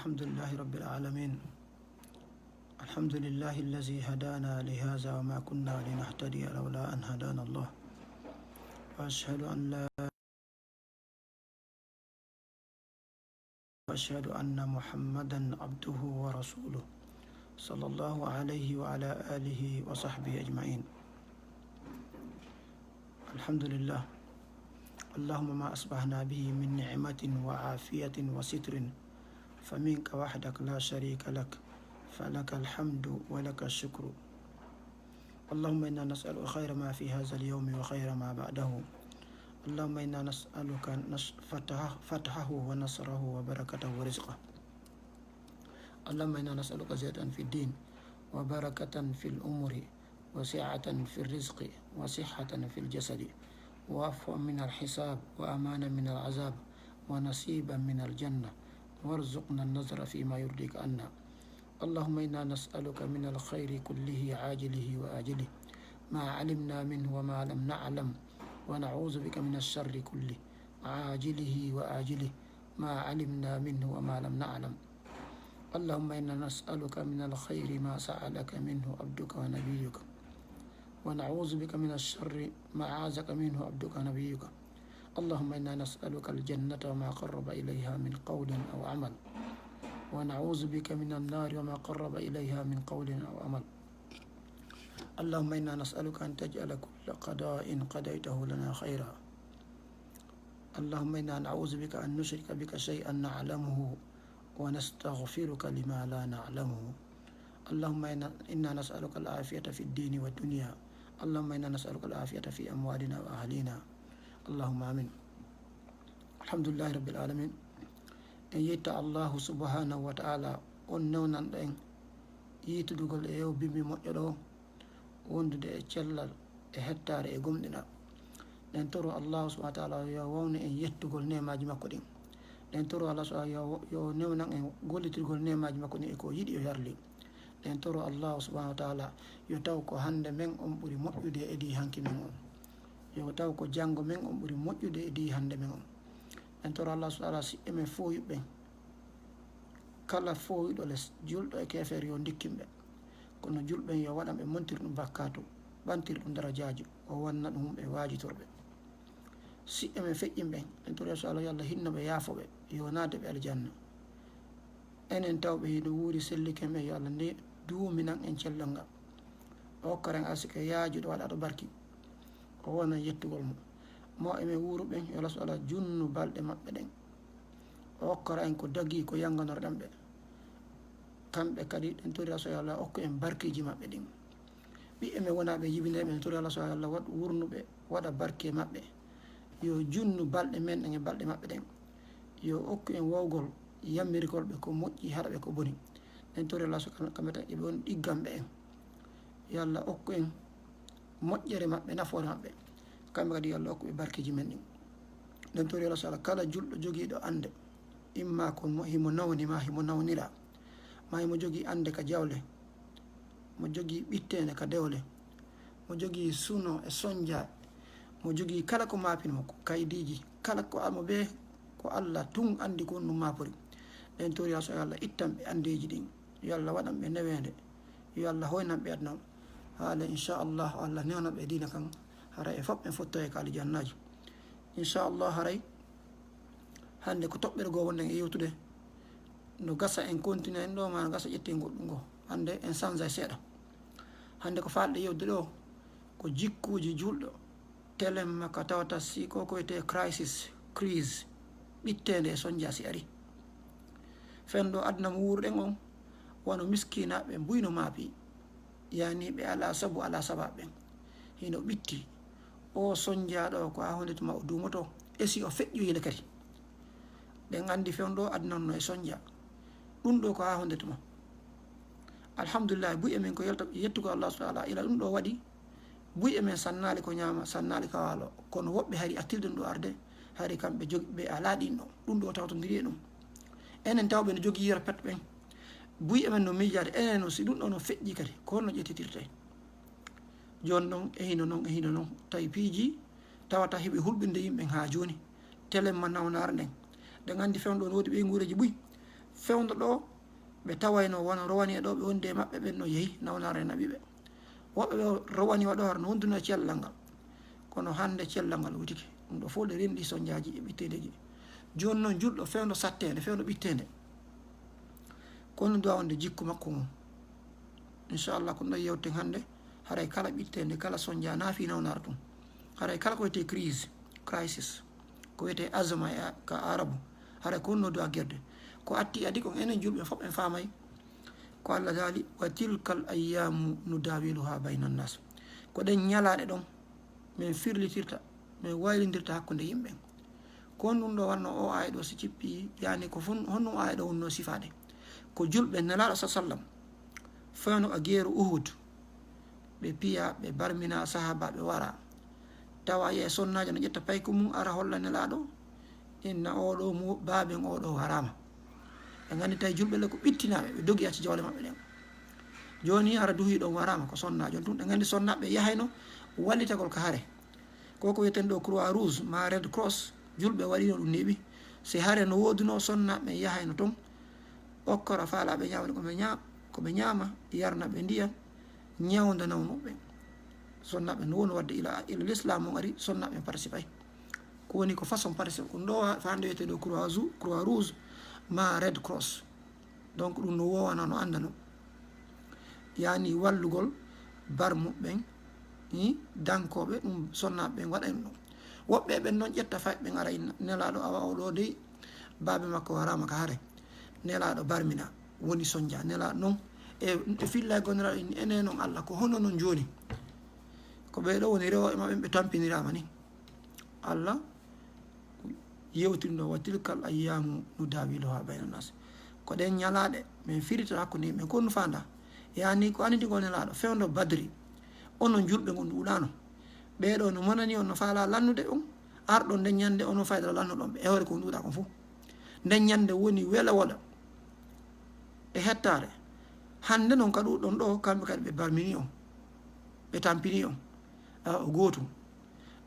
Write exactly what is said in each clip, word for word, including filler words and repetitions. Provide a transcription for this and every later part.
الحمد لله رب العالمين. الحمد لله الذي هدانا لهذا وما كنا لنهتدي لولا أن هدانا الله. وأشهد أن لا وأشهد أن محمدا عبده ورسوله، صلى الله عليه وعلى آله وصحبه أجمعين. الحمد لله. اللهم ما أصبحنا به من نعمة وعافية وستر فمنك وحدك لا شريك لك، فلك الحمد ولك الشكر. اللهم إنا نسألك خير ما في هذا اليوم وخير ما بعده. اللهم إنا نسألك نص-، فتحه، فتحه ونصره وبركته ورزقه. اللهم إنا نسألك زيادة في الدين وبركة في الأمور وسعة في الرزق وصحة في الجسد وعفوا من الحساب وأمانا من العذاب ونصيبا من الجنة وارزقنا النظر فيما يرضيك عنا. اللهم إنا نسألك من الخير كله عاجله وآجله ما علمنا منه وما لم نعلم ونعوذ بك من الشر كله عاجله وآجله ما علمنا منه وما لم نعلم. اللهم إنا نسألك من الخير ما سألك منه عبدك ونبيك، ونعوذ بك من الشر ما عاذك منه عبدك ونبيك. اللهم إنا نسألك الجنة وما قرب إليها من قول أو عمل، ونعوذ بك من النار وما قرب إليها من قول أو عمل. اللهم إنا نسألك أن تجعل كل قضاء قضيته لنا خيرا. اللهم إنا نعوذ بك أن نشرك بك شيئا نعلمه ونستغفرك لما لا نعلمه. اللهم إنا، إنا نسألك العافية في الدين والدنيا. اللهم إنا نسألك العافية في أموالنا وأهلينا. اللهم آمين. الحمد لله رب العالمين. En yetta Allahu subhanahu wa ta'ala, on newnanɗo en yiitudugol e yo bimbi moƴƴo ɗo, wondude e cellal e hettaare e gomɗinal. Ɗen toro Allahu subhanahu wa ta'ala yo wawnu en yettugol neemaaji makko ɗin. Ɗen toro Allah subhanahu yo, yo newnan en gollitirgol neemaaji makko ɗin e ko yiɗi o yarli. Ɗen toro Allahu subhanahu wa ta'ala yo taw ko hannde men on ɓuri moƴƴude e di hanki men on. Yo taw ko janngo men on ɓuri moƴƴude e di hannde men on. Ɗen toro Allah subhanahu wa ta'ala si emen fooyuɓe ɓen kala fooyuɗo les, julɗo e keefeero yo ndikkin ɓe. Kono julɓe ɓen yo waɗan ɓe montir ɗum bakkaatu, ɓantir ɗum darajaaji, o wanna ɗum ɓe waajitorɓe. Si emen feƴƴin ɓen, en toro so Allah, yo Allah hinno ɓe, yaafo ɓe, yo naade ɓe aljanna. Enen tawɓe hino wuuri selliken ɓen, yo Allah nde duuminan en cellal ngal. O hokkora en arsike yaajuɗo waɗaaɗo barki. O wona yettugol mo. Mo emen wuuru ɓen, yo Allah subhanahu wa ta'ala junnu balɗe maɓɓe ɗen. O hokkora en ko dagii ko yannganoreɗen ɓe. Kamɓe kadi, ɗen tori Allah subhanahu wa ta'ala okku en barkeeji maɓɓe ɗin. Ɓiɓɓe men wonaaɓe jibineeɓe, en tori Allah subhanahu wa ta'ala waɗ wurnuɓe, waɗa barke maɓɓe. Yo junnu balɗe men ɗen e balɗe maɓɓe ɗen. Yo okku en wawgol yammirgol ɓe ko moƴƴi, haɗa ɓe ko boni. Ɗen tori Allah subhanahu wa ta'ala, kamɓe tan, eɓe woni ɗigganɓe en. Yo Allah okku en moƴƴere maɓɓe, nafoore maɓɓe. Kamɓe kadi, yo Allah okku ɓe barkeeji men ɗin. Ɗen tori Allah subhanahu wa ta'ala, kala julɗo jogiiɗo annde, imma ko mo, himo nawni ma, himo nawnira, ma himo jogii annde ka jawle, mo jogii ɓitteende ka dewle, mo jogii suno e sonja, mo jogii kala ko maapini mo, ko kaydiiji, kala ko almo bee ko Allah tun anndi ko honɗum maapori. Ɗen tori Allah subhanahu wa ta'ala, yo Allah ittan ɓe anndeeji ɗin, yo Allah waɗan ɓe neweende, yo Allah hoynan ɓe aduna on. Haala, inchallah, Allah newna ɓe diina kan, haray en fof en fottoye ka aljannaaji. Inchallah, haray hannde ko toɓɓere goo wonɗen e yewtude. No gasa en continue en ɗo, ma no gasa ƴetten goɗɗum goo. Hannde en sanjay seeɗa. Hannde ko faalɗe yewtude ɗo, ko jikkuuji julɗo. Telemma ka tawata si ko ko wiyetee crisis, crise, ɓitteende e sonja si ari. Fewndo aduna mo wuuruɗen on, wano miskinaaɓe buy no maapi, yani ɓe alaa sabu, alaa sabaabu ɓen. Hino ɓitti. O sonjaaɗo ko haa honde tuma o duumoto, e si o feƴƴoyi le kadi. Ɗen anndi fewndo aduna no e sonja. Ɗum ɗo ko haa honde tuma. Alhamdulillah, buy e men ko yelta, yettugo Allah subhanahu wa ta'ala, ila ɗum ɗo waɗi, buy e men sannaali ko ñaama, sannaali ka waalo. Kono woɓɓe hari attirɗen ɗo arde, hari kamɓe jogi, ɓe alaa ɗin ɗo. Ɗum ɗo tawtondiri e ɗum. Enen tawɓe no jogii yerpet ɓen. Buy e men no miijaade, enen no si ɗum ɗo no feƴƴi kadi, ko honno ƴettitirtee? Jooni non, e hino non, e hino non. Tawi piiji tawata hiɓe hulɓinde yimɓe haa jooni. Telemma nawnaare nden. Ɗen anndi fewndo no woodi ɓeynguureeji buy. Fewndo ɗo ɓe tawayno wano rowani e ɗo ɓe wondi e maɓɓe ɓen no yehi nawnaare naɓi ɓe. Woɓɓe ɓe rowani waɗo har no wonduno e cellal ngal. Kono hannde cellal ngal wutike. Ɗum ɗo fof ɗe renndi sonjaaji e ɓitteendeeji. Jooni noon julɗo fewndo satteende, fewndo ɓitteende. Kono duwa wonde jikku makko ngun. Inchallah, ko ɗo yewten hannde. Haray kala ɓitteende, kala sonja naafi nawnaare tun. Haray kala ko wiyetee crise, crisis, ko wiyetee azma e a-, ka arabu. Haray ko honno duwa gerde. Ko atti adi kon enen julɓe fof en faamay. Ko Allah daali, "Wa tilkal ayyamu nudawiluha bayna nnas." Ko ɗen ñalaaɗe ɗon min firlitirta, min waylindirta hakkunde yimɓe. Ko honɗum ɗo wanno o aaya ɗo si cippi, yani ko fon-, honɗum aaya ɗo wonno sifaade? Ko julɓe Nelaaɗo sa sallam, fewndo ka geeru Uhud, ɓe piya, ɓe barmina sahaabaaɓe wara. Tawa yiya sonnaajo no ƴetta payko mum ara holla Nelaaɗo, inna oɗo mo baaben oɗo haraama. Ɓe nganndi tawi julɓe le ko ɓittinaaɓe, ɓe dogi acci jawle maɓɓe ɗen. Jooni hara duhi ɗon waraama ko sonnaajo on tun. Ɓe nganndi sonnaaɓe yahayno wallitagol ka hare. Ko ko wiyeten ɗo Croix Rouge ma Red Cross, julɓe waɗino ɗum neeɓi. Si hare no wooduno sonnaaɓe yahayno ton, okkora faalaaɓe ñaamde ko ɓe ñaa-, ko ɓe ñaama, yarna ɓe ndiyan, ñawnda nawnuɓe. Sonnaaɓe no woni waɗde ila, ila l'islam on ari, sonnaaɓe participay. Ko woni ko façon participay. Ko ɗo fa hannde wiyetee ɗo Croix Jou-, Croix Rouge ma Red Cross. Donc ɗum no wowana no anndano. Yani wallugol barmuɓe ɓen, ni dankooɓe ɗum sonnaaɓe ɓen waɗa ɗum. Woɓɓe ɓen noon ƴetta fay ɓen ara inna, Nelaaɗo awa o ɗo dey, baabe makko waraama ka hare. Nelaaɗo barmina, woni sonja, Nelaaɗo noon. E, e fillay goo Nelaaɗo inni, enen noon Allah, ko hono noon jooni? Ko ɓee ɗo woni rewooɓe maɓɓe ɓe tampiniraama ni. Allah yewtino, "Wa tilkal ayyamu nudawiluha bayna nas." Ko ɗen ñalaaɗe min firita hakkunde yimɓe, ko ɗum faanda. Yani ko annitingol Nelaaɗo, fewndo Badri, onon julɓe ngon ɗuuɗaano. Ɓee ɗo no monani on, no faala lannude on, arɗon nden ñande onon fayda lannuɗon ɓe. E hoore ko ɗuuɗa kon fof. Nden ñande woni wela wola e hettaare. Hannde noon ka ɗuuɗon ɗo, kamɓe kadi ɓe barmini on, ɓe tampini on. A, o gootum.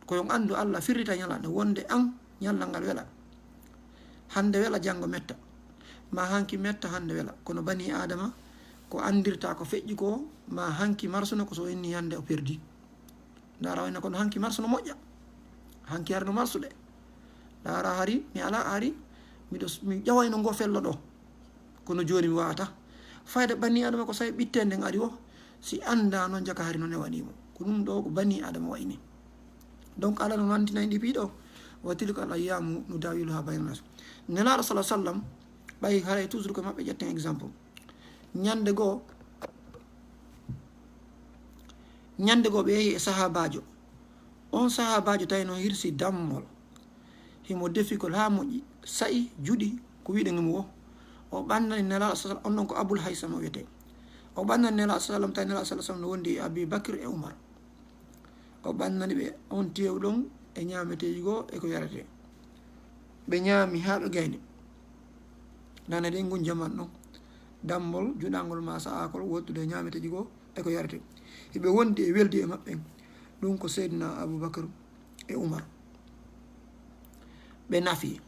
Ko yo on anndu Allah firrita ñalande wonde an ñallal ngal wela. Hannde wela, janngo metta. Ma hanki metta, hannde wela. Kono bani Aadama, ko anndirta ko feƴƴi ko, ma hanki marsuno ko so inni hannde o perdi. Ndaara wayno kono hanki marsuno moƴƴa. Hanki hari no marsude. Ndaara hari, mi ala hari, miɗo s-, mi ƴawayno ngo fello ɗo. Kono jooni mi wawata. Fayda bani Aadama ko sawi ɓitte nden ari o, si annda noon jaka hari no newanimo. Ko ɗum ɗo ko bani Aadama wayni. Donc Allah no nantinay ɗi piɗo. "Wa tilkal ayyamu nudawiluha bayna nas." Nelaaɗo sallallahu alaihi wasallam, ɓay haray toujours ko maɓɓe ƴetten exemple. Ñande goo, ñande goo ɓe yehi e sahaabaajo. On sahaabaajo tawi no hirsi dammol. Himo defigol haa moƴƴi, sa'i, juɗi, ko wiɗen mo wo. O ɓannani Nelaaɗo sallallahu alaihi wasallam, on ɗon ko Abul Haysama wiyetee. O ɓannani Nelaaɗo sallallahu alaihi wasallam, tawi Nelaaɗo sallallahu alaihi wasallam no wondi e Abi Bakr e Umar. O ɓannani ɓe on teewu ɗon e ñaameteeji goo e ko yaretee. Ɓe ñaami haa ɓe gayni. Nane ɗen ngun jaman ɗon. Dammol, juɗangol ma sa'akol, wottude e ñaameteeji goo e ko yaretee. Hiɓe wondi e weldi e maɓɓe. Ɗum ko Seydina Abu Bakr e Umar. Ɓe nafi.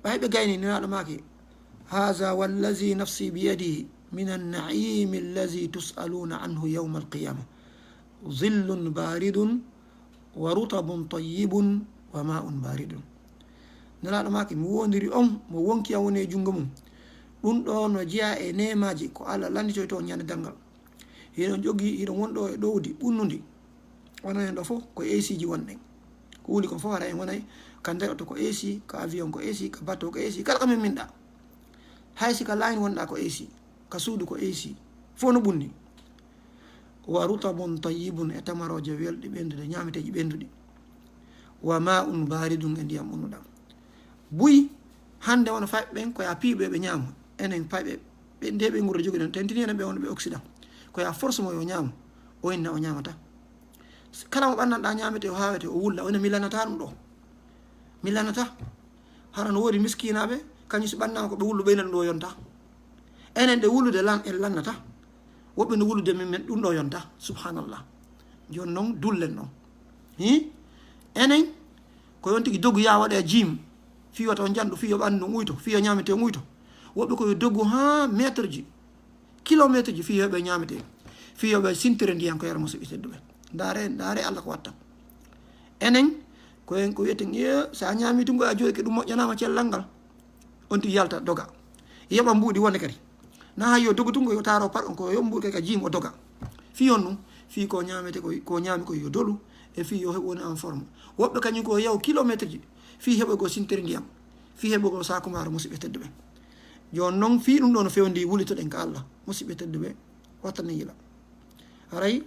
Ɓay ɓe gayni, Nelaaɗo maaki, "Haza wallazi nafsi biyadihi min annaimi allazi tus'aluna anhu yawma alqiyama. Zillun baridun wa rutabun tayyibun wa ma'un baridun." Nelaaɗo maaki, "Mi wondiri on mo wonki am woni e junngo mum. Ɗum ɗo no jeyaa e neemaaji ko Allah lannitoyto on ñande darngal. Hiɗon jogii, hiɗon wonɗo e ɗowdi ɓunnundi. Onon en ɗo fof ko A C ji wonɗen. Ko wuli kon fof hara en wonay ka nder oto ko A C, ka avion ko A C, ka bateau ko A C, kala ka min minɗa. Hay si ka line wonɗa ko A C, ka suudu ko A C. Fof no ɓunni. Wa rutabun tayyibun, e tamarooje welɗe ɓenndude, ñaameteeji ɓennduɗi. Wa ma'un baridun, e ndiyam ɓunnuɗam. Buy, hannde wano fayɓe ɓen, ko ya piiɓe ɓe ñaama. Enen payɓe, ɓe, nde ɓe ngurre jogiɗen, tentini enen ɓe wonɓe Occident. Ko ya force mo yo ñaama, o inna o ñaamata. Kala mo ɓannanɗa ñaamete o haawete, o wulla, o inna mi lannata ɗum ɗo. Mi lannata. Hara no woodi miskinaaɓe, kañum si ɓannama ko ɓe wullu ɓeyna ɗum ɗo yonta. Enen ɗe wullude lan, en lannata. Woɓɓe no wullude min, men ɗum ɗo yonta. Subhanallah. Jooni noon, dullen noon. Hi? Enen, ko yon tigi dogu yaa waɗe jim. Fii wata on janɗu, fii yo ɓanndu uyto, fii yo ñaamete on uyto. Woɓɓe ko yo doggu haa meeterji, kilomeeterji, fii yo ɓe ñaametee, fii yo ɓe sintire ndiyan ko yara, musiɓɓe tedduɓe. Ndaare, ndaare Allah ko watta. Enen, ko en ko wiyeten, iyo, so a ñaami tun ko a jooɗike ɗum moƴƴanaama cellal ngal, on tigi yalta, doga. Yoɓa mbuuɗi wonde kadi. Na hay yo dogu tun ko yo taaro par on ko yo mbuuɗi kadi ka jiim o doga. Fii on ɗum, fii ko ñaamete ko, ko ñaami ko yo dolu, e fii yo heɓu woni en forme. Woɓɓe kañum ko yaw kilomeeterji, fii heɓoygol sintiri ndiyam, fii heɓoygol saakumaaro, musiɓɓe tedduɓe. Jooni noon, fii ɗum ɗoo no fewndi, wulitoɗen ka Allah, musiɓɓe tedduɓe, wattane yila. Haray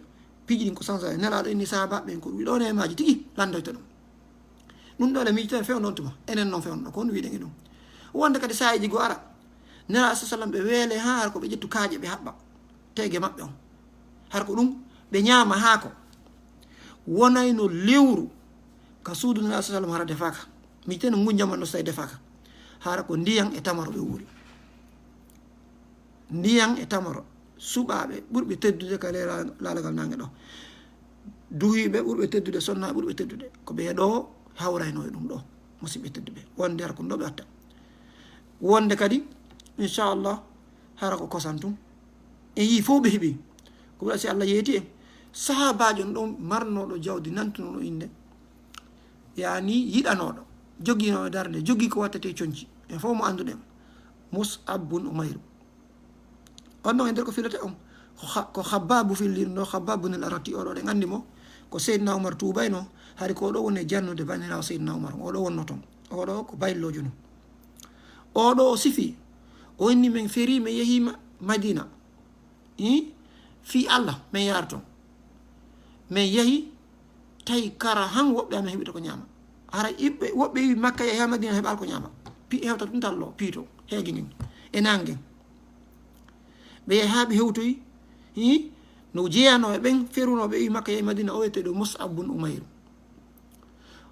piiji ɗin ko sansa e Nelaaɗo inni sahaabaaɓe ɓen ko ɗum ɗon e maaji tigi lanndoyta ɗum. Ɗum ɗo le miijten fewndo on tuma, enen noon fewndo ko on wiɗen e ɗum. Wonde kadi saayiiji goo ara, Nelaaɗo sa sallam ɓe weele haa hara ko ɓe ƴettu kaaƴe ɓe haɓɓa teege maɓɓe on. Hara ko ɗum ɓe ñaama haako. Wonayno lewru ka suudu Nelaaɗo sa sallam hara defaaka. Miijten ngun jaman no so tawi defaaka. Hara ko ndiyan e tamaro ɓe wuuri. Ndiyan e tamaro, suɓaaɓe ɓurɓe teddude ka ley la-, laalagal naange ɗo. Duhiiɓe ɓurɓe teddude, sonnaaɓe ɓurɓe teddude. Ko ɓee ɗoo hawrayno e ɗum ɗoo, musiɓɓe tedduɓe. Wonde hara ko ɗum ɗoo ɓe watta. Wonde kadi, inchallah, hara ko kosan tun. En yii fof ɓe heɓi. Ko ɓura si Allah yeeti en. Sahaabaajo on ɗon marnooɗo jawdi nantunooɗo innde. Yaani yiɗanooɗo. Joginooɗo darnde, jogii ko wattete conci. En fof mo annduɗen. Mus'ab bun Umayr. On ɗon e nder ko filete on. Ko Kha-, ko Khabbaabu fillirno, Khabbaabu nel arati oɗo ɗen anndi mo. Ko Seydina Umar tuubayno, hari ko oɗo woni e jannude banndiraawo Seydina Umar. Oɗo wonno ton. Oɗo ko bayloojo nun. Oɗo o sifi. O inni men ferii, men yehii Ma-, Madina. Ii, fii Allah, men yaari ton. Men yehi, tawi kara han woɓɓe amen heɓi to ko ñaama. Hara iɓɓe, woɓɓe wi Makka yehi haa Madina heɓaali ko ñaama. Pi-, hewta ɗum tallo, piito, heege ngin, e naange ngen. Ɓe yehi haa ɓe hewtoyi, ii, no jeyanoo e ɓen ferunooɓe wi Makka yehi Madina, o wiyeteeɗo Mus'ab bun Umayr.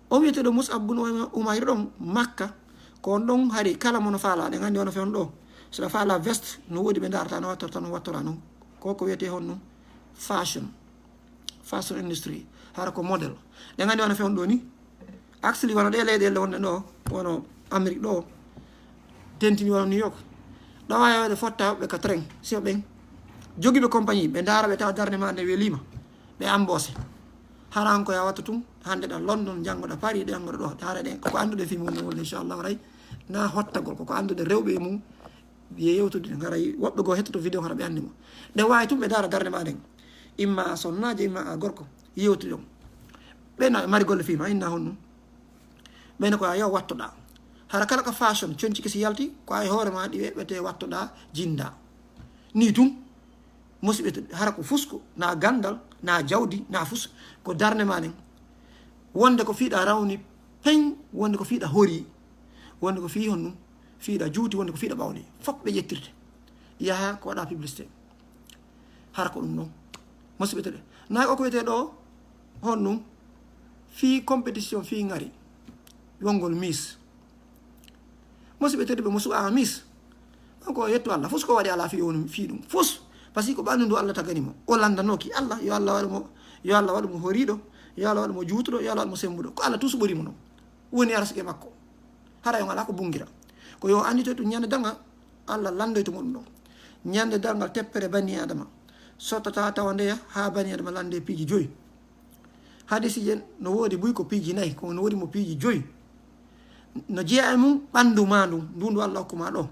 O wiyeteeɗo Mus'ab bun Umayr ɗon Makka, ko on ɗon hari kala mo no faalaa, ɗen anndi wano fewndo ɗo. So ɗa faalaa veste, no woodi ɓe ndaarata, no wattorta, no wattora non. Ko ko wiyetee honno? Fashion. Fashion industry. Hara ko model. Ɗen anndi wano fewndo ɗo ni. Actually, wano ɗe leyɗeele wonɗe ɗo, wano Amérique ɗo, tentini wano New York. Ɗawa yawde fotta ɓe ka train, si ɓen. Jogiiɓe compagnie, ɓe ndaara ɓe tawa darnde ma nde weliima. Ɓe amboose. Hara an ko yawata tun, hannde ɗa London, janngo ɗa Paris, ɗe janngo ɗa ɗo. Hara ɗen, koko annduɗen fii mum woni, inchallah, haray na hottagol, koko annduɗen rewɓe e mum, ye yewtude, haray woɓɓe goo hettoto vidéo, hara ɓe anndi mo. Ɗe waawi tun ɓe ndaara darnde ma nden. Imma a sonnaajo, imma a gorko, yewtude on. Ɓe na mari golle fii ma, inna honno. Ɓe na ko a yaw wattoɗaa. Hara kala ka fashion, conci kesi yalti, ko ay hoore ma ɗi weɓɓete wattoɗaa, jinda. Ni tun. Musiɓɓe tedduɓe, hara ko fusko, na ganndal, na jawdi, na fus, ko darnde ma nden. Wonde ko fii ɗa rawni peñ, wonde ko fii ɗa hori, wonde ko fii honɗum, fii ɗa juuti, wonde ko fii ɗa ɓawli. Fof ɓe ƴettirte. Yaha ko waɗa publicité. Hara ko ɗum ɗon. Musiɓɓe tedduɓe. Na ko ko wiyetee ɗo, honɗum, fii compétition, fii ngari. Wonngol Miss. Musiɓɓe tedduɓe, mo suɓaama Miss. Donc, o yettu Allah. Fus ko waɗi alaa fii woni fii ɗum. Fus. Parce que ko ɓanndu ndu Allah tagani mo. O lanndanooki Allah. Yo Allah waɗu mo, yo Allah waɗu mo horiiɗo. Yo Allah waɗu mo juutuɗo. Yo Allah waɗu mo semmbuɗo. Ko Allah tun suɓori mo non. Woni arsike makko. Hara on alaa ko bunngira. Ko yo anndito ɗum ñande darngal, Allah lanndoyto mo ɗum ɗon. Ñande darngal teppere bani Adama. Sottata tawa ndeya haa bani Adama lannde piiji joyi. Hadisiije no woodi buy ko piiji nayi, ko no woodi mo piiji joyi. No jeyaa e mum ɓanndu maa ndun, ndun ndu Allah hokku maa ɗo.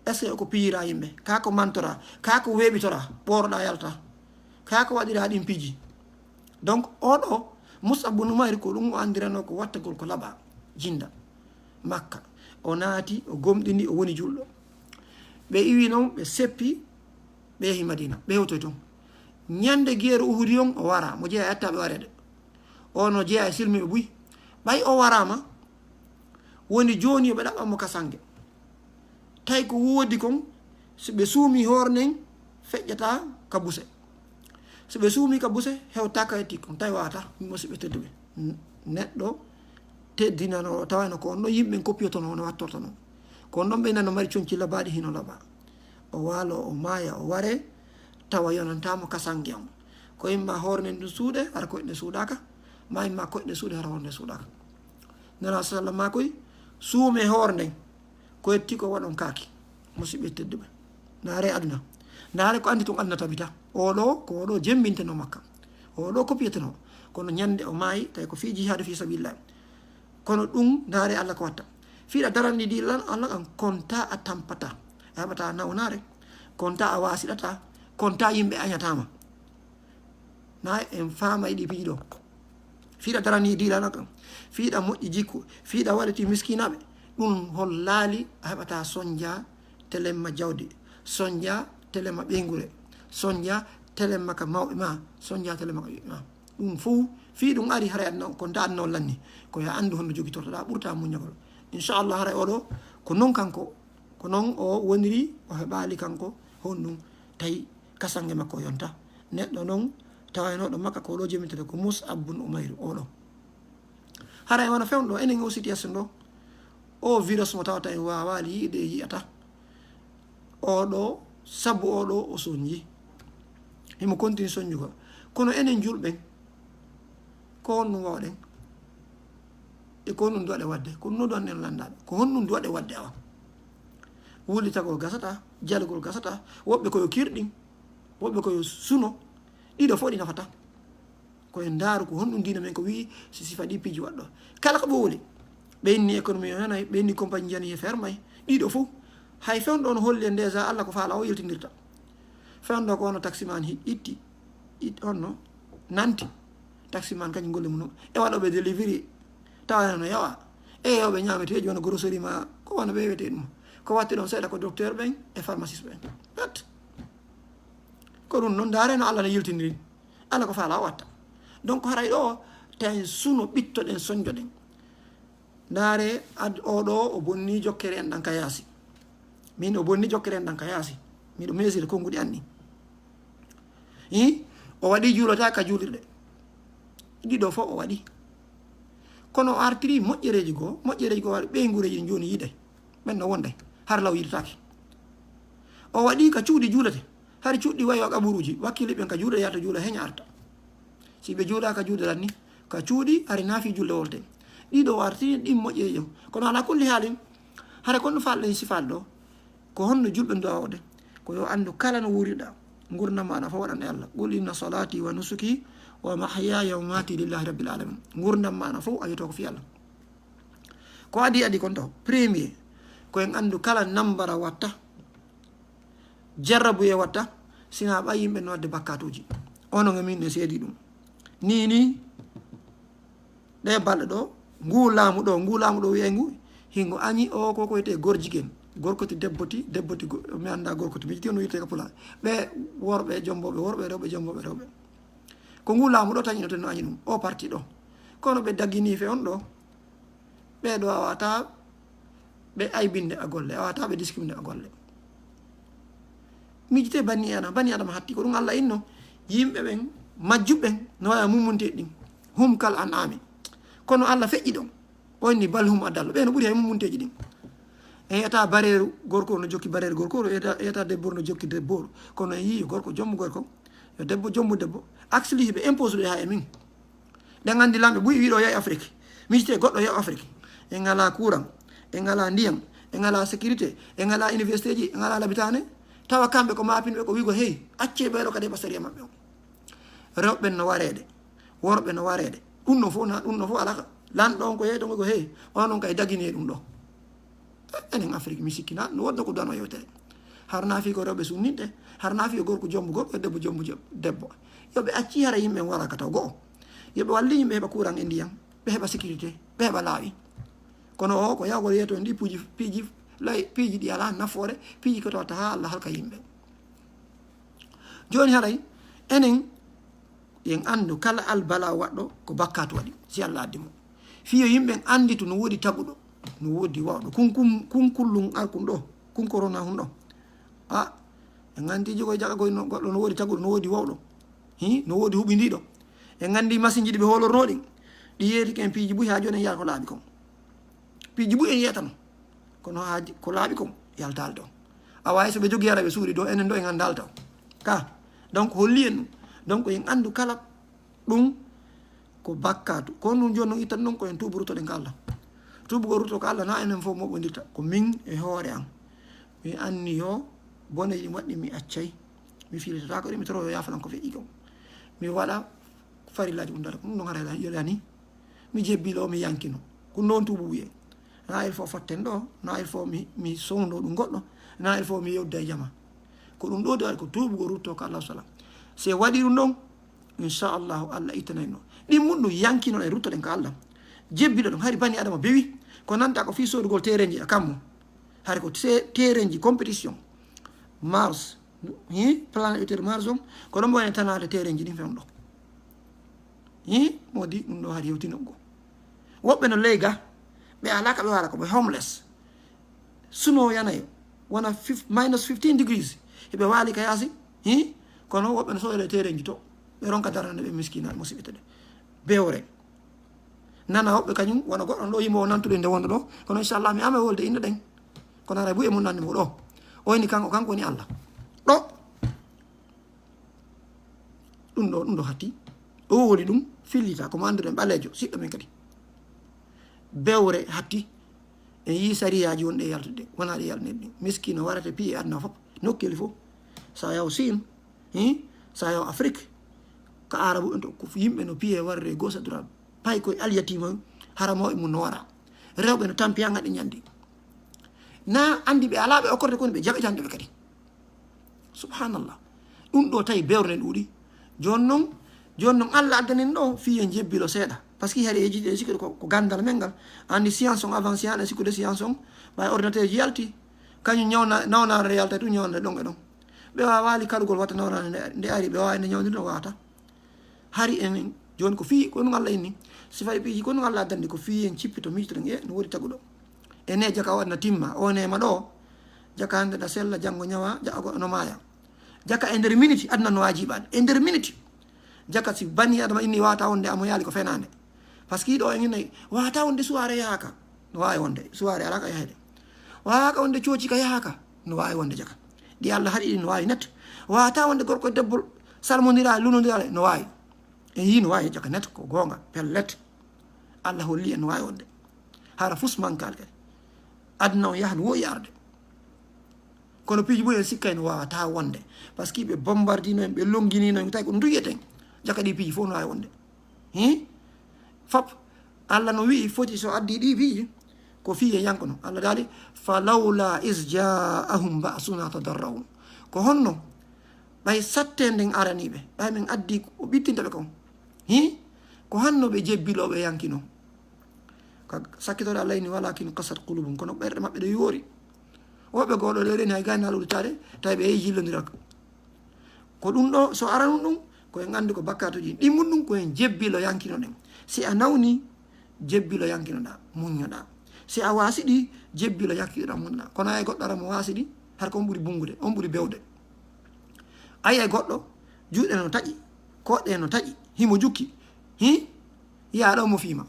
Est-ce que ko piyiraa yimɓe? Kaa ko mantoraa? Kaa ko weeɓitoraa? Ɓooroɗaa yalta? Kaa ko waɗiraa ɗin piiji? Donc, oo ɗoo, Mus'ab bun Umayr, ko ɗum o anndiranoo ko wattagol ko laɓaa, jinda, Makka. O naati, o gomɗini, o woni julɗo. Ɓe iwi non, ɓe seppi, ɓe yehi Madina, ɓe hewtoyi ton. Ñande geeru Uhudi on, o wara, mo jeyaa e attaaɓe wareede. O no jeyaa e silmiɓe buy. Ɓay o waraama, woni jooni yo ɓe ɗaɓɓan mo ka sannge. Tawi ko woodi kon, si ɓe suumii hoore nden, feƴƴataa ka buse. Si ɓe suumii ka buse, hewtaaka e tikkon, tawi waata, musiɓɓe tedduɓe. N-, neɗɗo teddinanooɗo, tawayno ko on ɗon yimɓe ɓen koppiyotonoo, no wattortonoo. Ko on ɗon ɓe nano mari conci labaaɗi hino laɓa. O waalo, o maaya, o ware, tawa yonantaa mo ka sannge on. Ko imma hoore nden ɗum suuɗe, hara koyɗe ɗe suuɗaaka, ma imma koyɗe ɗe suuɗe, hara hoore nde suuɗaaka. Nelaaɗo sallam maa koy, suume hoore nden, ko yetti ko waɗon kaaki. Musidɓe tedduɓe, ndaare aduna. Ndaare ko anndi tun aduna tabita. Oɗo, ko oɗo jemmbinteno Makka. Oɗo kopiyeteno. Kono ñande o maayi, tawi ko fii jihaadu fii sabilillah. Kono ɗum, ndaare Allah ko watta. Fii ɗa darani diina Allah kan, konta a tampata. A heɓata nawnaare. Konta a wasiɗata. Konta yimɓe añataa ma. Na en faamay ɗi piiji ɗo. Fii ɗa darani diina Allah kan. Fii ɗa moƴƴi jikku. Fii ɗa waɗiti miskinaaɓe. Ɗum hollaali a heɓata sonja telemma jawdi. Sonja telemma ɓeynguure. Sonja telemma ka mawɓe ma. Sonja telemma ka ɓiɓɓe ma. Ɗum fof, fii ɗum ari haray aduna, ko nda aduna on lanni. Ko yo anndu honno jogitortoɗaa, ɓurta muññagol. Inchallah, haray oɗo, ko non kanko, ko non o woniri, o heɓaali kanko, honɗum tawi kasange makko yonta. Neɗɗo non, tawaynooɗo Makka ko oɗo jemmitata ko Mus'ab bun Umayr, oɗo. Haray wano fewndo, enen o situation ɗo, o virus mo tawata en waawaali yi'ude e yi'ata. Oɗo, sabu oɗo o sonji. Himo continue sonjugol. Kono enen julɓe, ko honɗum wawɗen? E ko honɗum duwaɗe wadde? Ko ɗum no duwanɗen landaɓe. Ko honɗum duwaɗe wadde awa? Wullitagol gasata, jalugol gasata. Woɓɓe ko yo kirɗin, woɓɓe ko yo suno. Ɗiɗo fof ɗi nafata. Ko en ndaaru ko honɗum diina men ko wi'i si sifa ɗi piiji waɗɗo. Kala ko ɓe woni, ɓe inni économie o yanayi, ɓe inni compagnie jani e fermay. Ɗiɗo fof, hay fewndo on holli en déjà Allah ko faala o yiltindirta. Fewndo ko ono taximan hi-, itti, it-, onno nanti. Taximan kañum golle mum e waɗoɓe delivery. Tawa no yawa. E yewɓe ñaameteeji wano grocerie ma, ko wano ɓe wiyete ɗum. Ko watti ɗon seeɗa ko docteur ɓen e pharmaciste ɓen. Pet. Ko ɗum noon, ndaare no Allah no yiltindiri. Allah ko faala o watta. Donc haray ɗo, tawi suno ɓittoɗen, sonjoɗen. Ndaare, ad-, oɗo o bonni jokkere en ɗan ka yaasi. Min o bonni jokkere en ɗan ka yaasi. Miɗo mesiri konnguɗi anni. Hi? O waɗi juulata ka juulirɗe. Ɗiɗo fof o waɗi. Kono o artiri moƴƴereeji goo, moƴƴereeji goo waɗi ɓeynguureeji ɗin jooni yiide. Ɓen no wonde, har law yiidataake. O waɗi ka cuuɗi juulete. Hari cuuɗi wayi o qaburuuji, wakkili ɓen ka juulde yaata juula heña arta. Si ɓe juula ka juulde lanni, ka cuuɗi hari naafi juulde wolte. Ɗiɗo o artiri ɗin moƴƴereeji ɗin. Kono ala kulli haalin, hara kon no faalɗen sifaade ɗo, ko honno julɓe nduwa waɗude? Ko yo anndu kala no wuuriɗa, ngurndan maɗa fof waɗan e Allah. Qul inna salati wa nusuki wa mahyaya wa mamati lillahi rabbil alamin. Ngurndan maɗa fof a yotoo ko fii Allah. Ko adi adi kon taw. Premier, ko en anndu kala nambara watta, jarrabuye watta, sina ɓay yimɓe no wadde bakkatuuji. Ono nga min ne seedi ɗum. Ni ni, ɗe balɗe ɗo, ngu laamu ɗo, ngu laamu ɗo wiyay ngu, hingo añi o ko ko wiyetee gorjigen. Gorkoti debboti, debboti go-, mi annda gorkoti, mi yiɗi no wiyetee ka pulaar. Ɓe worɓe jomboɓe worɓe, rewɓe jomboɓe rewɓe. Ko ngu laamu ɗo tañinoten no añi ɗum, o parti ɗo. Kono ɓe daggini fe on ɗo, ɓee ɗo a wata ɓe aybinde a golle, a wata ɓe discrimine a golle. Miijite bani Adama, bani Adama hatti ko ɗum Allah inno. Yimɓe ɓen, majjuɓe ɓen, no wawi mummunteeji ɗin. Hum kal an'ami. Kono Allah feƴƴi ɗon. O inni bal hum adallu. Ɓe no ɓuri hay mummunteeji ɗin. En yiyata bareeru, gorko no jokki bareeru, gorko no yiyata, yiyata debbo no jokki debbo. Kono en yii yo gorko jommu gorko, yo debbo jommu debbo. Asli ɓe impose ɗe ha e min. Ɗen anndi lamɓe buy wiɗo yahi Afrique. Miijite goɗɗo yahi Afrique. En ngala courant, en ngala ndiyam, en ngala sécurité, en ngala université ji, en ngala labitaane. Tawa kamɓe ko mapinɓe ko wigo hey, acce ɓeɗo kadi e basariya maɓɓe on. Rewɓe no wareede, worɓe no wareede. Ɗum no fof na, ɗum no fof alaka. Lanɗo on ko yeeto ngo ko hey, on on kay dagine ɗum ɗo. Enen Afrique mi sikkina no wonno ko dano yewtere. Harna fi ko rewɓe sunninte, harna fi ko gorko jombo gorko, debbo jombo jom-, debbo. Yo ɓe acci hara yimɓe wara ka taw go'o. Yo ɓe walli yimɓe heɓa courant e ndiyam, ɓe heɓa sécurité, ɓe heɓa laawi. Kono o ko yawgol yeeto ndi puji, piiji, lay, piiji ɗi ala nafoore, piiji ko tawata ha Allah halka yimɓe. Joni haray, enen en anndu kala albala waɗɗo ko bakkatu waɗi, si Allah addi mo. Fiyo yimɓe en annditu no woodi taguɗo, no woodi wawɗo. Kun, kun, kun kullun arkun ɗo, kun corona hun ɗo. A, en anndi jogoy jaga goy no, goɗɗo no woodi taguɗo, no woodi wawɗo. Hi, no woodi huɓindiɗo. En anndi masinji ɗi ɓe holorno ɗin. Ɗi yeeti ken piiji buy ha joni en yaha ko laaɓi kon. Piiji buy en yiyatano. Kono haaji ko laaɓi kon yaltaali ɗon. A waawi so ɓe jogii ara ɓe suuɗi ɗo, enen ɗo en anndaali taw. Ka, donc holli en ɗum. Donc en anndu kala ɗum ko bakkatu. Kono ɗum jooni noon ittan ɗum ko en tuubu ruttoɗen ka Allah. Tuubugol rutto ka Allah na enen fof moɓondirta. Ko min e hoore am. Mi anni yo bone ɗi waɗɗi mi accay. Mi filitata ko ɗi mi toro yo yaafanan ko feƴƴi kon. Mi waɗa farillaaji ɗum dara ko ɗum ɗon hara yelani. Mi jebbilo mi yankino. Ko noon tuubu wiye. Na il faut fotten ɗo, na il faut mi, mi sowndo ɗum goɗɗo, na il faut mi yewda e jama. Ko ɗum ɗo de waɗi ko tuubu ko rutto ko Allah sala. Se waɗi ɗum ɗon, inchallahu Allah ittanay no. Ɗin mun ɗum yankino e ruttoɗen ko Allah. Jebbilo ɗum hari bani adama bewi. Ko nanta ko fii soodugol terenji a kammo. Hari ko te-, terenji compétition. Mars, hi, planète Mars on, ko ɗon woni tanaade terenji ɗin fewndo. Hi, modi ɗum ɗo hari hewtino go. Woɓɓe no leyga, ɓe alaka ɓe wala ko ɓe homeless. Suno yanayo, wona fif-, minus fifteen degrees. Hiɓe wali ka yaasi, hi, kono woɓɓe no soodere terenji to. Ɓe ronka darande ɓe miskina musiɓɓe tede. Bewre. Nana woɓɓe kañum, wona goɗɗo ɗo yimɓe o nantude nde wonde ɗo. Kono inchallah mi ama wolde innde ɗen. Kono ara buye mun nanni mo ɗo. O ini kanko, kanko woni Allah. Ɗo. Ɗum ɗo, ɗum ɗo hatti. O woni ɗum fillita, ko mo annduɗen ɓaleejo, siɗɗo men kadi. Bewre hatti. En yii sariyaaji wonɗe e yaltude, wonaa ɗe yaltude ɗin. Miskino warata piye aduna fof, nokkeeli fof. Sa yaw Siin, hi? Sa yaw Afrik, ka Arabu en to, ko yimɓe no piye warre gauche à droite. Pay koye alyatima, hara mawɓe mum no wara. Rewɓe no tampi han haɗe ñandi. Na anndi ɓe alaa ɓe okkorde koni ɓe jaɓe jande ɓe kadi. Subhanallah. Ɗum ɗo tawi bewre nden ɗuuɗi. Jooni noon, jooni noon Allah addanen ɗo fii en jebbilo seeɗa. Parce que hari e jiɗe sikki ko, ko gandal men ngal. Anndi science on avancé han e sikkude science on. Ɓay ordinateur ji yalti. Kañum ñawna, nawnare nde yalta ɗum ñawnde ɗon e ɗon. Ɓe waawaali kalugol wata nawnare nde, nde ari, ɓe waawi nde ñawde no waata. Hari enen, jooni ko fii, ko ɗum Allah inni. Si fayi piiji ko ɗum Allah addandi ko fii en cippito miijtoɗen e no woni taguɗo. E ne jaka o adna timma, o neema ɗo. Jaka hannde na sella, janngo ñawa, jaka goɗɗo no maaya. Jaka e nder miniti, aduna no waawi jiiɓaade. E nder miniti. Jaka si bani adama inni waata wonde amo yaali ko fenaande. Parce que ɗo en inni waata wonde suwaare yahaaka. No waawi wonde. Suwaare alaa ka yahede. Waaka wonde cooci ka yahaaka. No waawi wonde jaka. Ɗi Allah haɗi ɗin no waawi net. Waata wonde gorko e debbo salmondira, lunondira, no waawi. En yii no waawi jaka net ko goonga, pellet. Allah holli en no waawi wonde. Hara fus mankaali kadi. Aduna on yahan woyi arde. Kono piiji ɓuri en sikkay no waawata wonde. Parce que ɓe bombardino en, ɓe longinino en, tawi ko nduyeten. Jaka ɗi piiji fof no waawi wonde. Hi? Fop, Allah no wi'i foti so addi ɗi piiji, ko fii e yankono. Allah daali, "Falawla is ja'ahum ba'suna tadarra'u." Ko honno? Ɓay satte nden araniiɓe, ɓay min addi o ɓittinta ɓe kon. Hi? Ko hanno ɓe jebbilooɓe yankino. Ka sakkitore Allah inni, "Walakin qasat qulubum." Kono ɓerɗe maɓɓe ɗe yoori. Woɓɓe goo ɗo ɗe reni hay gayna luɗitaade, tawi ɓe yehi jillondiral. Ko ɗum ɗo, so aranun ɗum, ko en anndi ko bakkaatuji. Ɗimmun ɗum, ko en jebbilo yankinoɗen. Si a nawni, jebbilo yankinoɗaa, muññoɗaa. Si a waasiɗi, jebbilo yankinoɗaa, muññoɗaa. Kono ay goɗɗo ara mo waasiɗi, har ko on ɓuri bunngude, on ɓuri bewde. Ay ay goɗɗo, juuɗe no taƴi, koɗɗe no taƴi, himo jukki. Hi? Yiyaa ɗo mo fiima.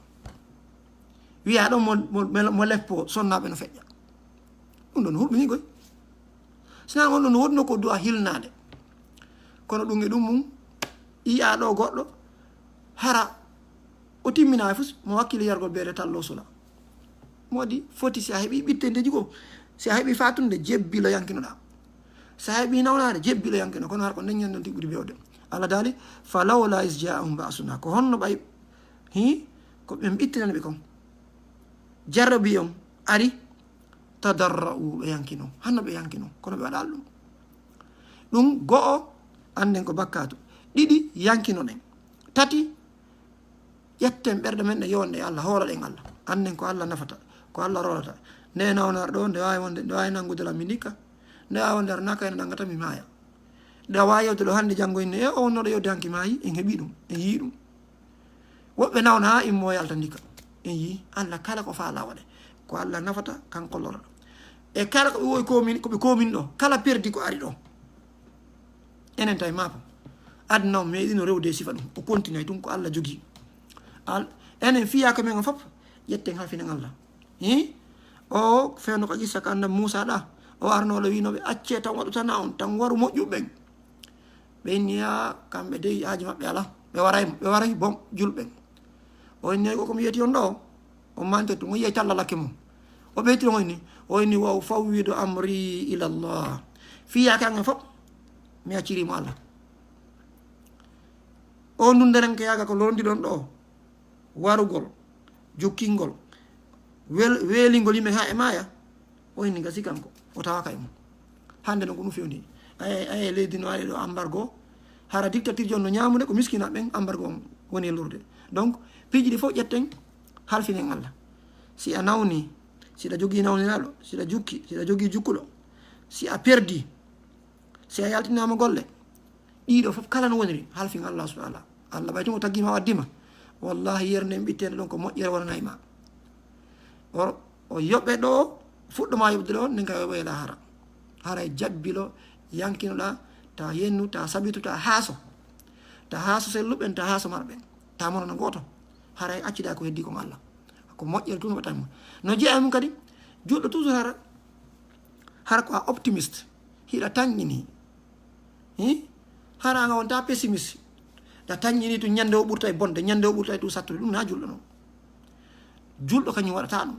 Wiyaa ɗo mo, mo, mo, mo leppo, sonnaaɓe no feƴƴa. Ɗum ɗon hulɓini koy. Sinaa on ɗon wonno ko du'a hilnaade. Kono ɗum e ɗum mum, yiyaa ɗo goɗɗo, hara o timminaa fus, mo wakkili yargol beere tallo sula. Mo waɗi foti si a heɓi ɓittendeji goo, si a heɓi fatunde, jebbilo yankinoɗaa. Si a heɓi nawnaade, jebbilo yankino. Kono har ko nden ñande on tigi ɓuri bewde. Allah daali, "Falawla is ja'ahum ba'suna." Ko honno ɓay, hi, ko ɓen ɓittinani ɓe kon. Jarrabi on ari, tadarra'u, ɓe yankino. Hanno ɓe yankino, kono ɓe waɗaali ɗum. Ɗum go'o, annden ko bakkaatu. Ɗiɗi, yankinoɗen. Tati, ƴetten ɓerɗe men ɗe yonde e Allah, hooloɗen Allah. Annden ko Allah nafata, ko Allah roolata. Nde nawnar ɗo, nde waawi wonde, nde waawi nanngude lam mi ndikka. Nde waawi wonde arnaka ene nanngata mi maaya. Nde a waawi yewde ɗo hannde janngo inne, e o wonnoɗo yewde hanki maayi, en heɓi ɗum, en yii ɗum. Woɓɓe nawna haa immo yalta ndika. En yii, Allah kala ko faala waɗe. Ko Allah nafata, kanko lorata. E kala ko ɓe wowi komin, ko ɓe komin ɗo, kala perdi ko ari ɗo. Enen tawi maapo. Aduna o meeɗino rewde e sifa ɗum. O continue ɗum ko Allah jogii. Al-, enen fiya ko men o fop, ƴetten haa finan Allah. Hi? O fewndo ko qissa ka annda Muusa ɗa. O arno le wino ɓe accee tan waɗu tan on, tan waru moƴƴuɓe ɓen. Ɓe inni, "Yaa, kamɓe dey haaji maɓɓe alaa. Ɓe waray mo, ɓe waray, bon, julɓe." O inni, "Ko ko mi yeti on ɗo, on mantirtu, mo yiyay talla lakke mum." O ɓeyti ɗon o inni, o inni, "Wa ufawwidu amri ila Allah." Fii yaake an fof, mi acciri mo Allah. O ndun nderen ko yaaga ko lorndi ɗon ɗo, warugol, jukkingol, wel-, weelingol yimɓe haa e maaya, o inni gasi kanko, o tawaaka e mum. Hannde noon ko ɗum fewndi. Aye, aye leydi no ari ɗo embargo, hara dictature jooni no ñaamude ko miskinaaɓe ɓen embargo on woni e lorrude. Donc, piiji ɗi fof ƴetten, halfinen Allah. Si a nawni, si ɗa jogii nawniraaɗo, si ɗa jukki, si ɗa jogii jukkuɗo, si a perdi, si a yaltinaama golle, ɗiɗo fof kala no woniri, halfin Allah subhanahu wa ta'ala. Allah ɓay tun o taggiima o addima, wallahi yerde nden ɓitteende ɗon ko moƴƴere wonanay ma. O, o yoɓe ɗo, fuɗɗo ma yoɓde ɗo, nden ka yoɓoy lahara. Haray jabbilo, yankinoɗa, ta yennu, ta sabitu, ta haaso. Ta haaso selluɓen, ta haaso marɓen. Ta mono no gooto. Haray accida ko heddi kon Allah. Ko moƴƴere tun waɗata mo. No jeeya mum kadi, julɗo toujours hara, hara ko a optimiste. Hiɗa tanƴini. Hi? Hara nga wonta pessimiste. Ɗa tanƴini tun ñande o ɓurtay bonde, ñande o ɓurtay tun sattude. Ɗum na julɗo non. Julɗo kañum waɗata ɗum.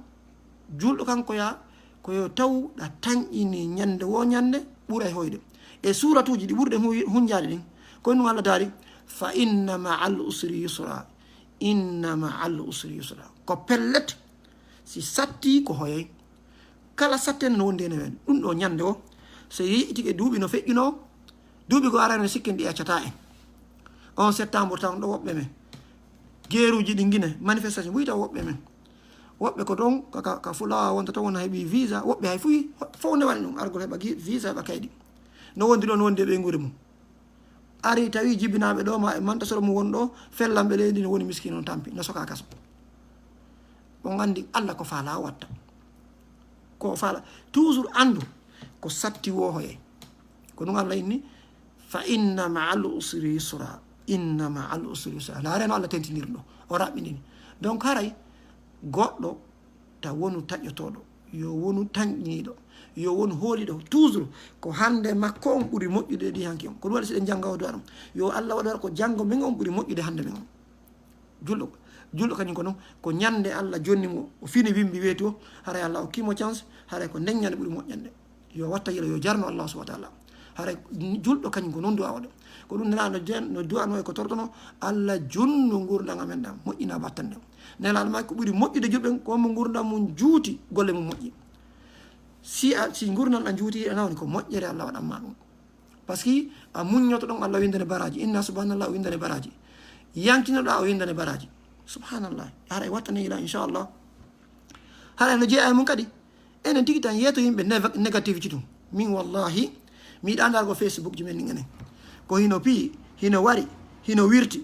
Julɗo kan ko ya, ko yo taw ɗa tanƴini ñande wo ñande ɓuray hoyde. E suuratuuji ɗi ɓurɗen hu-, hunjaade ɗin, ko ɗum Allah daali, "Fa inna ma'al usri yusra. Inna ma'al usri yusra." Ko pellet, si satti ko hoyay. Kala sattende no wondi heen e men. Ɗum ɗo ñande o, so yeeƴitike duuɓi no feƴƴunoo, duuɓi ko arano sikken ɗi accata en. On septembre tan ɗo woɓɓe men. Geeruuji ɗi Gine, manifestation, wuy taw woɓɓe men. Woɓɓe ko ɗon, ka, ka, ka Fulawa wonta toon, wona heɓi visa, woɓɓe hay fuy, fof nde waɗi ɗum, argol heɓa gi-, visa, heɓa kaydi. No wondi ɗo, no wondi e ɓeynguure mum. Ari tawi jibinaaɓe ɗo ma e manta soro mum won ɗo, fellanɓe leydi no woni miskiino no tampi, no soka kaso. On anndi Allah ko faala watta. Ko faala. Toujours anndu ko satti wo hoye. Ko ɗum Allah inni, "Fa inna ma'al usri yusra." Inna ma'al usri yusra. Laare no Allah tentinirno. O raɓɓinini. Donc haray goɗɗo ta wonu taƴotooɗo, yo wonu tanƴiniiɗo, yo wonu hooliɗo. Toujours ko hannde makko on ɓuri moƴƴude e ɗi hanki on. Ko ɗum waɗi si ɗen jannga o du'a ɗum. Yo Allah waɗu ko janngo men on ɓuri moƴƴude hannde men on. Julɗo, julɗo kañum ko noon, ko ñande Allah jonni mo, o fini wimbi weeti o, haray Allah okki mo chance, haray ko nden ñande ɓuri moƴƴande. Yo watta yila, yo jarno Allah subhanahu wa ta'ala. Haray julɗo kañum ko noon du'a waɗa. Ko ɗum Nelaaɗo jen-, no du'ano e ko tortono, Allah junnu ngurndan amen ɗan, moƴƴina battan ɗen. Nelaaɗo ma ko ɓuri moƴƴude julɓe ɓen, ko mo ngurndan mum juuti, golle mum moƴƴi. Si a, si ngurndan ɗan juuti, ana woni ko moƴƴere Allah waɗan ma ɗum. Parce que a muññoto ɗon, Allah windane baraji. Inna subhanallah, o windane baraji. Yankinoɗa, o windane baraji. Subhanallah. Haray wattane ila, inchallah. Haray no jeeya e mum kadi. Enen tigi tan yeeto yimɓe neva-, négatif ci ɗum. Min wallahi, mi yiɗa ndargo Facebook ji men ni enen. Ko hino piyi, hino wari, hino wirti.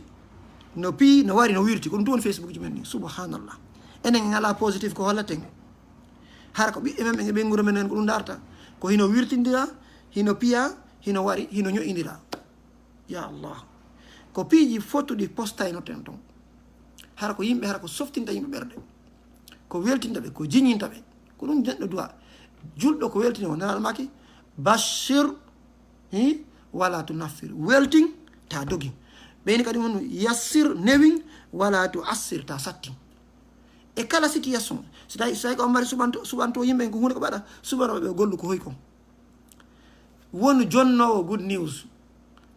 No piyi, no wari, no wirti. Ko ɗum tun woni Facebook ji men ni. Subhanallah. Enen en ala positif ko hollaten. Hara ko ɓiɓɓe men ɓen e ɓeynguure men en ko ɗum darta. Ko hino wirtindira, hino piya, hino wari, hino ño'indira. Ya Allah. Ko piiji fottuɗi postaynoten ton. Hara ko yimɓe, hara ko softinta yimɓe ɓerɗe. Ko weltinta ɓe, ko jiñinta ɓe. Ko ɗum neɗɗo du'a. Julɗo ko weltini o, Nelaaɗo maaki, "Bashir, hi, wala tunaffir." Weltin, ta dogin. Ɓeyni kadi wonu, "Yassir, newin, wala tuassir, ta sattin." E kala situation, si tawi, si tawi ko on mari suɓanto, suɓanto yimɓe ko huunde ko ɓaɗa, suɓano ɓe gollu ko hoy kon. Wonu jonnoowo good news.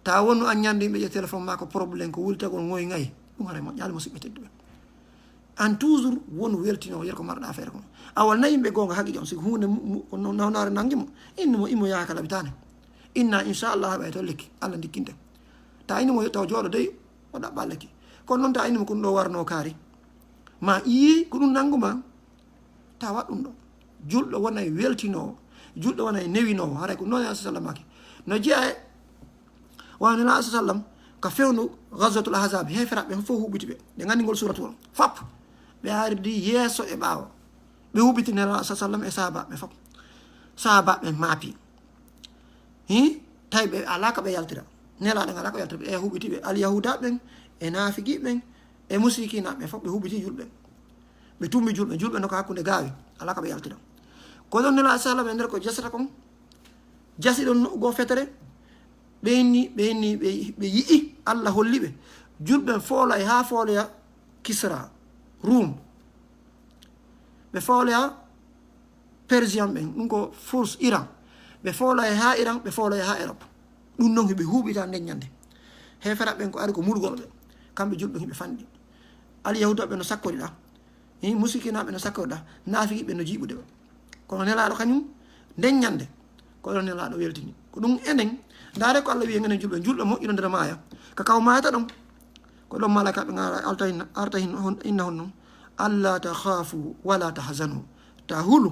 Ta wonu an ñande yimɓe je téléphone ma ko problème, ko wultagol ngoy ngay. Ɗum haray moƴƴaali, musidɓe tedduɓe. An toujours wonu weltinowo yer ko marɗa affaire kon. A walna yimɓe goonga haqiiqa on, si ko huunde mu-, mu-, ko no-, nawnaare nangi mo, innu mo, imo yaaka labitaane. Inna inchallah haɓay to lekki, Allah ndikkinte. Ta innu mo taw jooɗo dey, o ɗaɓɓa lekki. Kono noon ta innu mo ko ɗum ɗo warno kaari. Ma iyii ko ɗum nangu ma. Ta waɗ ɗum ɗo. Julɗo wonay weltinoowo. Julɗo wonay newinoowo. Haray ko noon Nelaaɗo sallam maaki. No jeeya e, wano Nelaaɗo sallam ka fewndo Ghazwatul Ahzab, heeferaaɓe ɓen fof huɓɓiti ɓe. Ɓe nganndi ngol suuratu on. Fop. Ɓe ardi yeeso e ɓaawo. Ɓe huɓɓiti Nelaaɗo sallam e sahaabaaɓe ɓen fof. Sahaabaaɓe ɓen maapi. Hi? Tawi ɓe alaa ka ɓe yaltira. Nelaaɗo alaa ka ɓe yaltira. Ɓe huɓɓiti ɓe. Alyahuuda ɓen, e naafigi ɓen, e musrikiina ɓen fof ɓe huɓɓiti julɓe. Ɓe tumbi julɓe, julɓe no ko hakkunde gaawi, alaa ka ɓe yaltira. Ko ɗon Nelaaɗo sallam e nder ko jasata kon, jasi ɗon no goo fetere, ɓe inni, ɓe inni, ɓe, ɓe yi'i, Allah holli ɓe. Julɓe foolay haa fooloya Kisra, Rum. Ɓe fooloya Persian ɓen, ɗum ko Furs, Iran. Ɓe fooloye haa Iran, ɓe fooloye haa Europe. Ɗum noon hiɓe huuɓita nden ñande. Heeferaɓe ɓen ko ari ko mulgol ɓe. Kamɓe julɓe hiɓe fanɗi. Alyahudaɓe no sakkoriɗa. Hi, musikinaɓe no sakkoriɗa. Naafiqiɓe no jiiɓude ɓe. Kono Nelaaɗo kañum, nden ñande, ko ɗon Nelaaɗo weltini. Ko ɗum enen, ndaare ko Allah wi'i en enen julɓe, julɗo moƴƴuɗo nder maaya. Ka kaw maayata ɗon, ko ɗon malaikaaɓe ngara alta hinna, arta hinna hon, inna hon non. "Alla takhafu wa la tahzanu." Ta hulu,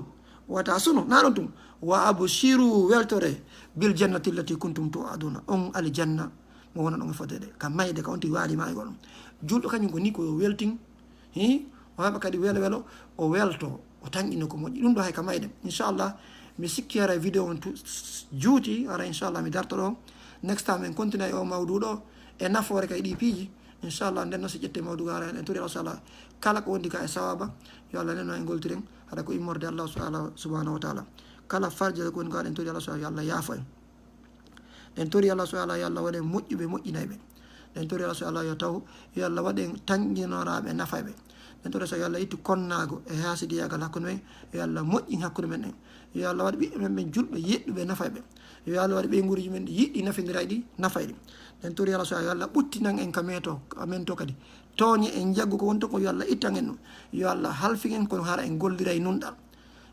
wata suno, na ɗon tun. "Wa abshiru, weltore, bil jannati allati kuntum tu'aduna." On aljanna, mo wona ɗon e fodde ɗe. Ka mayde, ka on tigi waali maayugol. Julɗo kañum ko ni ko yo weltin. Hi, o heɓa kadi welo welo, o welto, o tanƴino ko moƴƴi. Ɗum ɗo hay ka mayde. Inchallah, mi sikki hara vidéo on tu-, juuti, hara inchallah mi darto ɗo. Next time en continue e o mawdu ɗo, e nafoore kay ɗi piiji. Inchallah, nden noon si ƴette mawdu gara en, en tori Allah subhanahu wa ta'ala. Kala ko wondi ka e sawaba, yo Allah neno en goltiren, hara ko immorde Allah subhanahu wa ta'ala. Kala farjere ko wondi gara en tori Allah subhanahu, yo Allah yaafo en. Ɗen tori Allah subhanahu wa ta'ala, yo Allah waɗen moƴƴuɓe moƴƴinayɓe. Ɗen tori Allah subhanahu wa ta'ala, yo taw, yo Allah waɗen tanƴinoraaɓe nafayɓe. Ɗen tori Allah, yo Allah ittu konnaago e haasidiyaagal hakkunde men, yo Allah moƴƴin hakkunde men en. Yo Allah waɗ ɓiɓɓe men ɓen julɓe yiɗuɓe nafayɓe. Yo Allah waɗ ɓeynguureeji men ɗi yiɗɗi nafindirayɗi nafayɗi. Ɗen tori Allah subhanahu wa ta'ala, yo Allah ɓuttinan en ka meto, ka men to kadi. Tooñe en jaggu ko wonto ko yo Allah ittan en ɗum. Yo Allah halfin en kono hara en golliray nunɗal.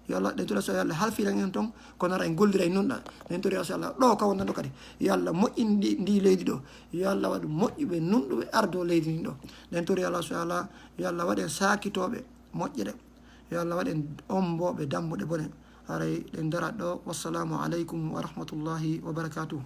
Yo Allah, ɗen tori Allah, yo Allah halfiran en ton, kono ara en golliray nunɗal. Ɗen tori Allah, ɗo ka wonɗen ɗo kadi, yo Allah moƴƴin ndi, ndi leydi ɗo. Yo Allah waɗu moƴƴuɓe nunɗuɓe ardo leydi ndi ɗo. Ɗen tori Allah subhanahu wa ta'ala, yo Allah waɗen saakitooɓe moƴƴere. Yo Allah waɗen omboɓe dambuɗe bone. Haray ɗen darat ɗo. Wassalamu aleykum wa rahmatullahi wa barakatuh.